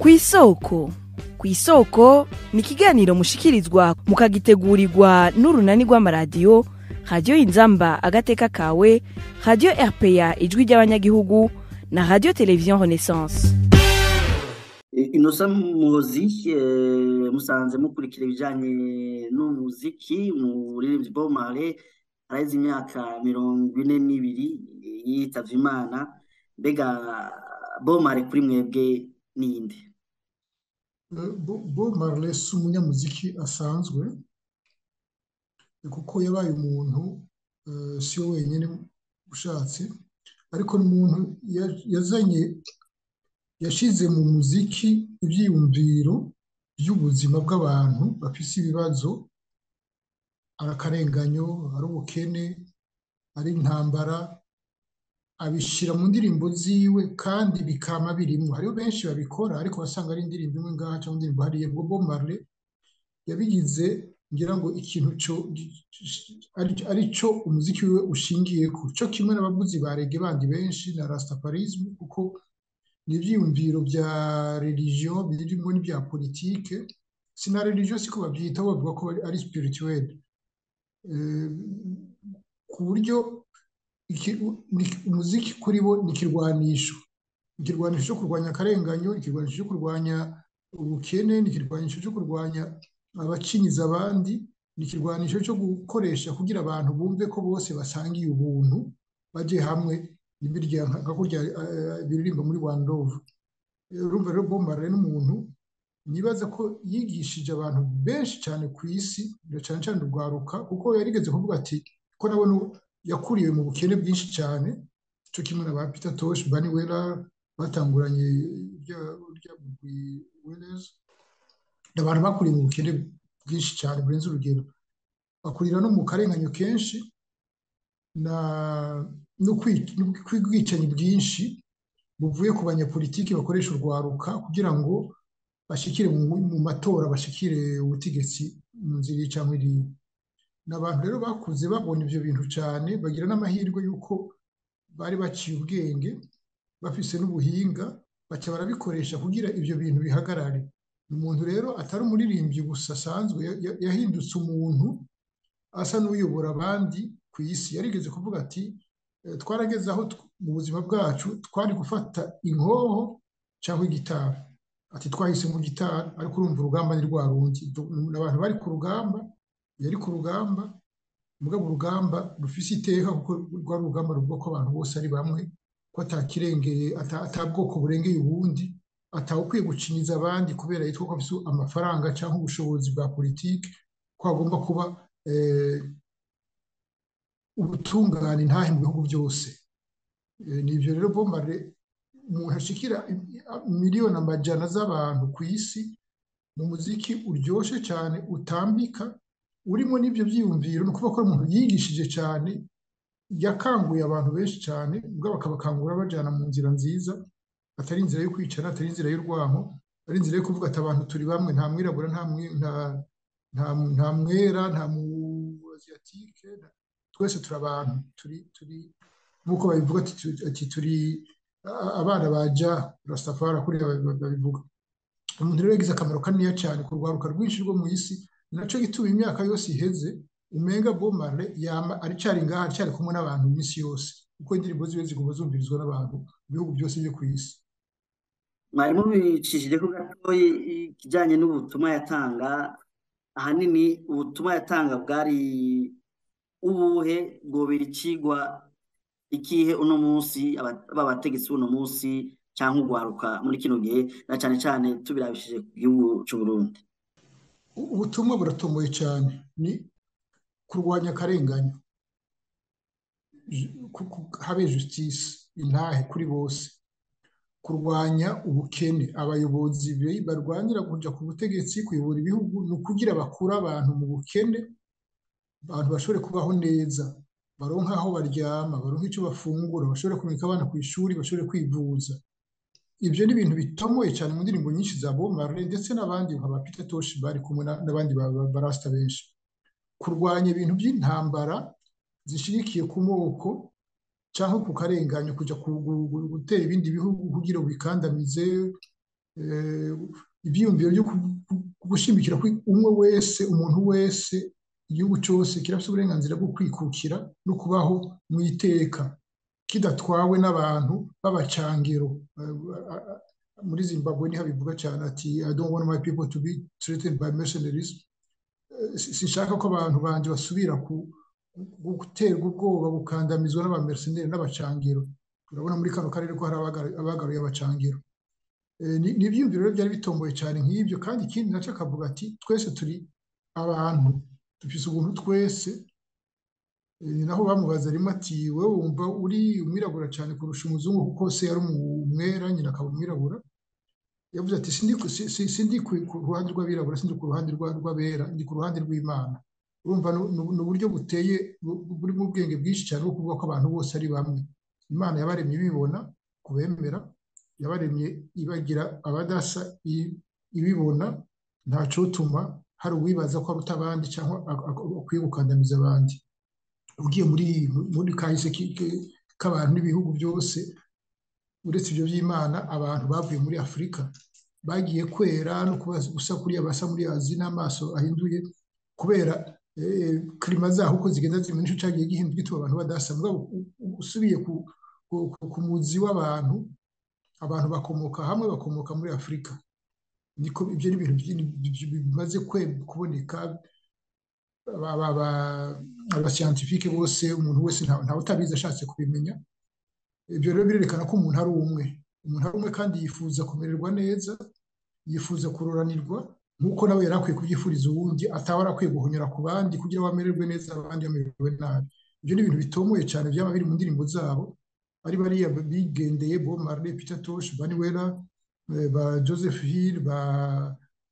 Kw'isoko. Kw'isoko ni ikiganiro mushikirizwa mukagitegurirwa n'urunani rw'amaradiyo Radiyo Inzamba Agateka Kawe, Radiyo RPA Ijwi ry'Abanyagihugu na Radiyo Televiziyo Renaissance. Inosa Muhozi, musanze mukurikira ibijanye n'umuziki. Umuririmbyi Bob Marley araheze imyaka 42 yitavye Imana. Mbega Bob Marley kuri mwebwe ninde? Bob Marley si umunyamuziki asanzwe, kuko yabaye umuntu, si we wenyine ushatse, ariko ni umuntu yazanye, yashize mu muziki ivyiyumviro vy'ubuzima bw'abantu bafise ibibazo, ari akarenganyo, ari ubukene, ari intambara, abishira mu ndirimbo ziwe kandi bikama birimwo. Hariho benshi babikora, ariko wasanga ari indirimbo imwe ngaha cyangwa indirimbo hariya. Bob Marley yabigize, ngira ngo, ikintu co ari cyo umuziki wiwe ushingiyeko, co kimwe n'abavuzi ba reggae bandi benshi na rastafarisme, kuko ni ivyiyumviro vya religion birimwo n'ibya politike. Si na religion, siko bavyita, bavuga ko ari spirituel, ku buryo umuziki kuri bo ni ikirwanisho, ikirwanisho cyo kurwanya akarenganyo, ikirwanisho cyo kurwanya ubukene, ni ikirwanisho cyo kurwanya abacinyiza abandi, ni ikirwanisho cyo gukoresha kugira abantu bumve ko bose basangiye ubuntu, baje hamwe, nibirya nka kurya biririmba muri One Love. Urumva rero, Bob Marley n'umuntu nibaza ko yigishije abantu benshi cyane ku isi, cyane cyane urwaruka, kuko yarigeze kuvuga ati ko nabona yakuriye mu bukene bwinshi cyane, cyo kimwe na ba Peter Tosh, Bunny Wailer batanguranye urya mugwi Wailers. Abantu bakuriye mu bukene bwinshi cyane burenze urugero, bakurira no mu karenganyo kenshi na no kw'ubwicanyi bwinshi buvuye ku banyapolitiki bakoresha urwaruka kugira ngo bashikire mu matora, bashikire ubutegetsi mu nzira iyi cyangwa iriya. Ni abantu rero bakuze babona ivyo bintu cyane, bagira n'amahirwe y'uko bari baciye ubwenge, bafise n'ubuhinga, baca barabikoresha kugira ivyo bintu bihagarare. Ni umuntu rero atari umuririmbyi gusa asanzwe, yahindutse umuntu asa n'uyobora abandi ku isi. Yarigeze kuvuga ati: "Twarageze aho mu buzima bwacu twari gufata inkoho cyangwa igitari." Ati: "Twahisemo gitari." Ariko urumva, urugamba ni rwa rundi. Abantu bari ku rugamba, yari ku rugamba, mugabo urugamba rufise iteka, kuko rwari urugamba ruvuga ko abantu bose ari bamwe, ko atakirengeye, ata bwoko burengeye ubundi, atawukwiye gucinyiza abandi kubera yitwa ko afise amafaranga cyangwa ubushobozi bwa politiki, ko hagomba kuba ubutungane ntahe mu bihugu byose. Ni ibyo rero. Bob Marley, umuntu ashikira miliyoni amajana z'abantu ku isi mu muziki uryoshe cyane, utambika, urimo n'ibyo byiyumviro, ni ukuvuga ko ari umuntu yigishije cyane, yakanguye abantu benshi cyane, ubwo bakabakangura bajyana mu nzira nziza, atari inzira yo kwicana, atari inzira y'urwanko, ari inzira yo kuvuga ati: "Abantu turi bamwe, nta mwirabura, nta mwera, nta mu asiatique, twese turi abantu, turi nk'uko babivuga ati turi abana ba Jah Rastafari." Kuriya babivuga. Umuntu rero yagize akamaro kaniniya cyane ku rwaruka rwinshi rwo mu isi. Naco gituma imyaka yose iheze umenga Bob Marley yama aricari ngaha, aricari kumwe n'abantu iminsi yose, kuko indirimbo ziwe ziguma zumvirizwa n'abantu mu bihugu byose byo ku isi. Mwari mubicishije ko gatoyi ikijyanye n'ubutumwa yatanga. Ahanini ubutumwa yatanga bwari ubuhe? Bwobera icigwa ikihe uno munsi babategetsi uno munsi canke urwaruka muri kino gihe, na cane cane tubirabishije ku gihugu c'u Burundi? Ubutumwa buratomoye cyane: ni kurwanya akarenganyo, habe justice, intahe kuri bose, kurwanya ubukene. Abayobozi barwanira kuja ku butegetsi, kuyobora ibihugu, ni ukugira bakure abantu mu bukene, abantu bashobore kubaho neza, baronke aho baryama, baronke icyo bafungura, bashobore kurungika abana ku ishuri, bashobore kwivuza. Ibyo ni ibintu bitomoye cyane mu ndirimbo nyinshi za Bob Marley, ndetse n'abandi nka ba Peter Tosh bari kumwe n'abandi barasta benshi. Kurwanya ibintu by'intambara zishigikiye ku moko cyangwa ku karenganyo, kujya gutera ibindi bihugu kugira ngo bikandamize. Ibyiyumviro byo gushimikira ko umwe wese, umuntu wese, igihugu cyose kirafite uburenganzira bwo kwikukira no kubaho mu iteka kidatwawe n'abantu b'abacangero. Muri Zimbabwe niho abivuga cyane ati "I don't want my people to be treated by mercenaries." Sinshaka ko abantu banje basubira ku guterwa ubwoba, gukandamizwa n'abamercenaires n'abacangero. Urabona muri kano karere ko hari abagaruye abacangero. Ni ibyiyumviro rero byari bitomboye cyane nk'ibyo. Kandi ikindi nacyo akavuga ati twese turi abantu, dufise ubuntu twese. Ni naho bamubaza rimwe ati wowe wumva uri umwirabura cyane kurusha umuzungu, kuko se yari umwera, nyina akaba umwirabura. Yavuze ati sindi ku ruhande rw'abirabura, sindi ku ruhande rw'abera, ndi ku ruhande rw'Imana. Urumva ni uburyo buteye burimo ubwenge bwinshi cyane bwo kuvuga ko abantu bose ari bamwe. Imana yabaremye ibibona, kubemera yabaremye ibagira abadasa ibibona, ntacotuma hari uwibaza ko aruta abandi cyangwa akwiye gukandamiza abandi. Ugiye muri kahise k'abantu n'ibihugu byose, uretse ibyo by'Imana, abantu bavuye muri Afurika bagiye kwera no kuba gusa kuriya basa muri Aziya n'amaso ahinduye kubera climat zaho uko zigenda zimena, nico cyagiye gihinduka gituma abantu badasa. Mugabo usubiye ku muzi w'abantu, abantu bakomoka hamwe, bakomoka muri Afurika. Niko ibyo ni ibintu bimaze kuboneka, abascientifiques bose, umuntu wese, ntawe utabizi ashatse kubimenya. Ibyo rero birerekana ko umuntu ari umwe, umuntu ari umwe kandi yifuza kumererwa neza, yifuza kuroranirwa nk'uko nawe yari akwiye kubyifuriza uwundi, ataba arakwiye guhonyora ku bandi kugira ngo amererwe neza abandi bamererwe nabi. Ibyo ni ibintu bitomoye cyane byaba biri mu ndirimbo zabo, ari bariya bigendeye Bob Marley, Peter Tosh, Bunny Wailer, ba Joseph Hill, ba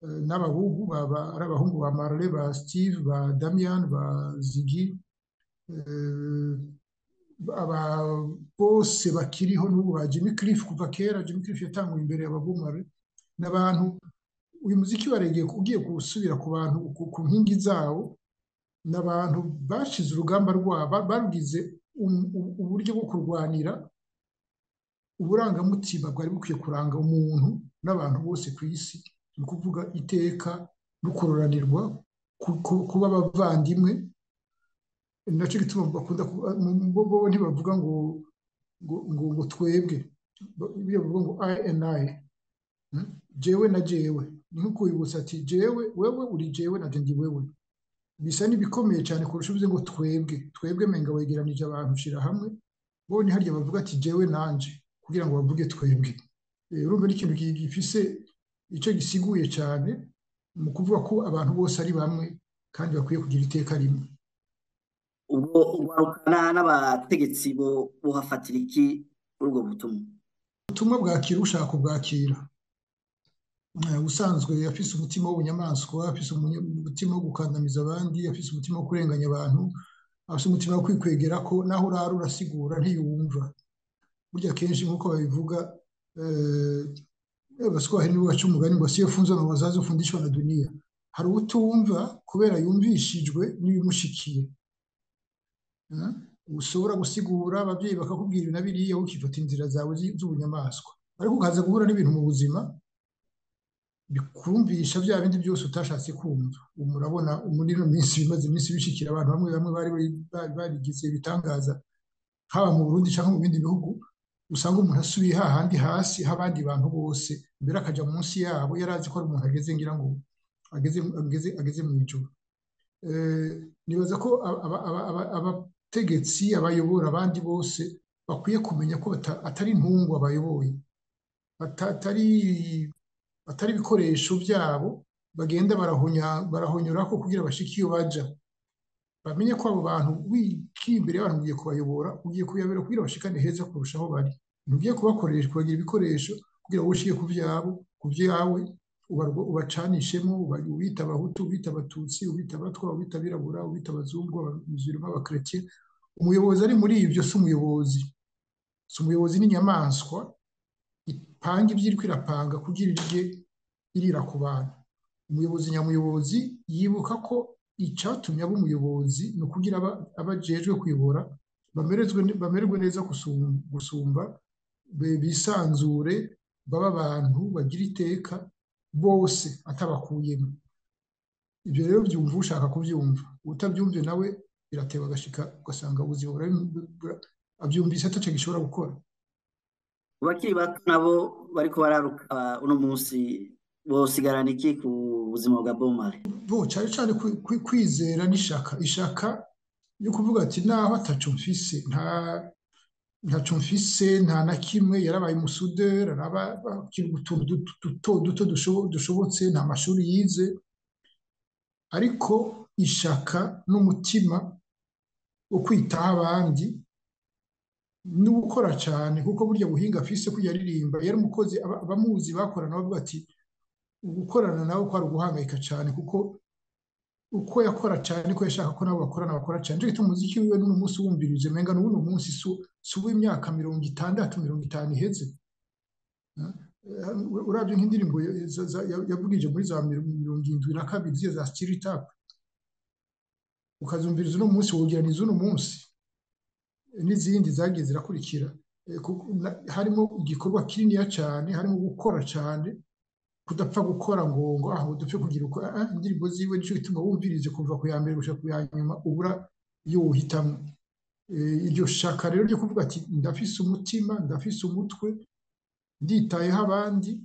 n'abahungu ari abahungu ba Marley, ba Steve, ba Damian, ba Ziggy, aba bose bakiriho n'ubu, ba Jimmy Cliff kuva kera. Jimmy Cliff yatanguye imbere ya Bob Marley. N'abantu uyu muziki waregeye ugiye gusubira ku bantu ku nkingi zawo, n'abantu bashize urugamba rwabo, barugize uburyo bwo kurwanira uburangamutima bwari bukwiye kuranga umuntu n'abantu bose ku isi, ni ukuvuga iteka no kuroranirwa, kuba abavandimwe. Nacyo gituma bakunda bo ntibavuga ngo twebwe, ibyo bavuga ngo "I and I", jewe na jewe. Ni nko kwibutsa ati jewe, wewe uri jewe, na ndi wewe. Bisa n'ibikomeye cyane kurusha uvuze ngo twebwe. Twebwe menga wegeranije abantu ushira hamwe. Bo ni harya bavuga ati jewe nanje kugira ngo bavuge twebwe. Urumva ni ikintu gifise icyo gisiguye cyane mu kuvuga ko abantu bose ari bamwe kandi bakwiye kugira iteka rimwe. Ubwo urwaruka n'abategetsi bo buhafatira iki muri ubwo butumwa? Ubutumwa bwakira ushaka kubwakira. Usanzwe afise umutima w'ubunyamaswa, afise umutima wo gukandamiza abandi, afise umutima wo kurenganya abantu, afise umutima wo kwikwegera ko naho urara urasigura ntiyumva. Burya kenshi nk'uko babivuga, Abaswahili nibo baca umugani ngo asiyefunzwa na wazazi hufundishwa na dunia. Hari utumva kubera yumvishijwe n'ibimushikiye. Ushobora gusigura ababyeyi bakakubwira ibi na biriya, ukifata inzira zawe z'ubunyamaswa, ariko ukaza guhura n'ibintu mu buzima bikumvisha bya bindi byose utashatse kumva. Ubu murabona muri ino minsi bimaze iminsi bishikira abantu bamwe bamwe bari barigize ibitangaza, haba mu Burundi cyangwa mu bindi bihugu, usanga umuntu asubiye hahandi hasi h'abandi bantu bose, mbere akaja munsi yabo, yari azi ko ari umuntu ageze, ngira ngo ageze mu ijuru. Nibaza ko abategetsi, abayobora abandi bose bakwiye kumenya ko atari intungwa bayoboye, atari ibikoresho byabo bagenda barahonyorako kugira bashike iyo baja. Bamenye ko abo bantu wikiye imbere y'abantu ugiye kubayobora, ugiye kuyabera kugira bashikane heza kurusha aho bari. Ntugiye kubakoresha kubagira ibikoresho kugira ngo ushike ku byabo, ku byawe, ubacanishemo, ubita abahutu, ubita abatutsi, ubita abatwa, ubita abirabura, ubita abazungu, abamuzirima, abakretien. Umuyobozi ari muri ibyo si umuyobozi, si umuyobozi, n'inyamaswa ipanga ibyo iriko irapanga kugira irye irira ku bantu. Umuyobozi nyamuyobozi yibuka ko icyatumye aba umuyobozi ni ukugira abajejwe kuyobora bamererwe neza gusumba, bisanzure, baba abantu bagira iteka bose atabakuyemo. Ibyo rero byumva ushaka kubyumva, utabyumvye nawe birateba agashika ugasanga ubuzima abyumvise ataco gishobora gukora. Abakiri bato nabo bariko bararuka uno munsi bosigarana iki ku buzima bwa Bob Marley? Bo cyane cyane kwizera n'ishaka, ishaka yo kuvuga ati naho ataco mfise, ntaco mfise, nta na kimwe, yarabaye umusuderi, araba utuntu duto duto dushobotse, nta mashuri yize, ariko ishaka n'umutima wo kwitaho abandi no gukora cyane, kuko burya buhinga afise ko yaririmba, yari umukozi, abamuzi bakorana bavuga ati gukorana nawe kwari uguhangayika cyane, kuko uko yakora cyane ko yashaka ko nabo bakorana bakora cyane. Nico gituma umuziki wiwe n'uno munsi wumvirije umenga n'uno munsi si uw'imyaka 60 50 iheze. Uravye nk'indirimbo yavugije muri za 72 ziriya za Stir It Up, ukazumviriza uno munsi wogira ni z'uno munsi, n'izindi zagiye zirakurikira. Harimo igikorwa kininiya cyane, harimo gukora cyane, kudapfa gukora ngo aho dupfe kugira uko. Indirimbo ziwe nico gituma wumvirije kuva ku ya mbere gushika ku ya nyuma ubura iyo wohitamwo. Iryo shaka rero ryo kuvuga ati ndafise umutima, ndafise umutwe, nditayeho abandi,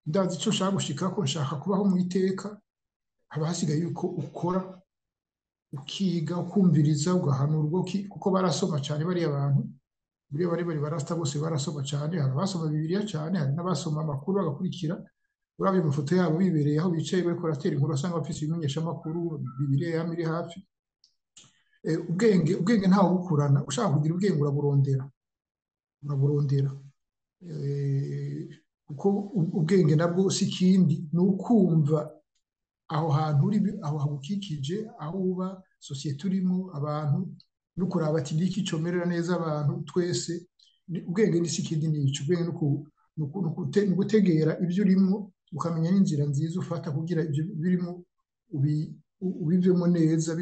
ndazi ico nshaka gushikako, nshaka kubaho mu iteka, haba hasigaye yuko ukora, ukiga, ukumviriza, ugahanurwa, kuko barasoma cyane bariya bantu, buriya bari bari barasta bose barasoma cyane, hari abasoma Bibiliya cyane, hari n'abasoma amakuru bagakurikira. Uravye amafoto yabo bibereye aho bicaye bariko baratera inkuru, wasanga bafise ibimenyeshamakuru, Bibiliya yama iri hafi. Ubwenge ntawe ubukurana, ushaka kugira ubwenge uraburondera, uraburondera. Kuko ubwenge nabwo si ikindi, ni ukumva aho hantu uri, aho hagukikije, aho uba, sosiyete urimo, abantu, no kuraba ati niki comerera neza abantu twese. Ubwenge ni si ikindi, ni ico. Ubwenge ni ugutegera ibyo urimo, ukamenya n'inzira nziza ufata kugira ibyo birimo ubivemo neza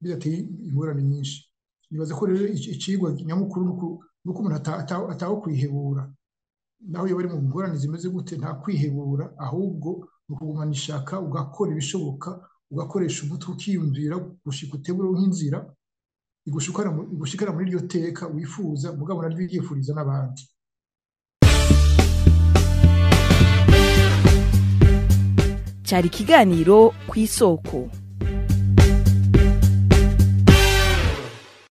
bidateye ingorane nyinshi. Nibaza ko rero icigwa nyamukuru nuko umuntu ataho kwihebura, naho iyo bari mu ngorane zimeze gute, nta kwihebura, ahubwo ni ukugumana ishaka, ugakora ibishoboka, ugakoresha umutwe, ukiyumvira gushika utebure nk'inzira igushikana muri iryo teka wifuza, mugabo naryo uryifuriza n'abandi. Cyari ikiganiro ku isoko.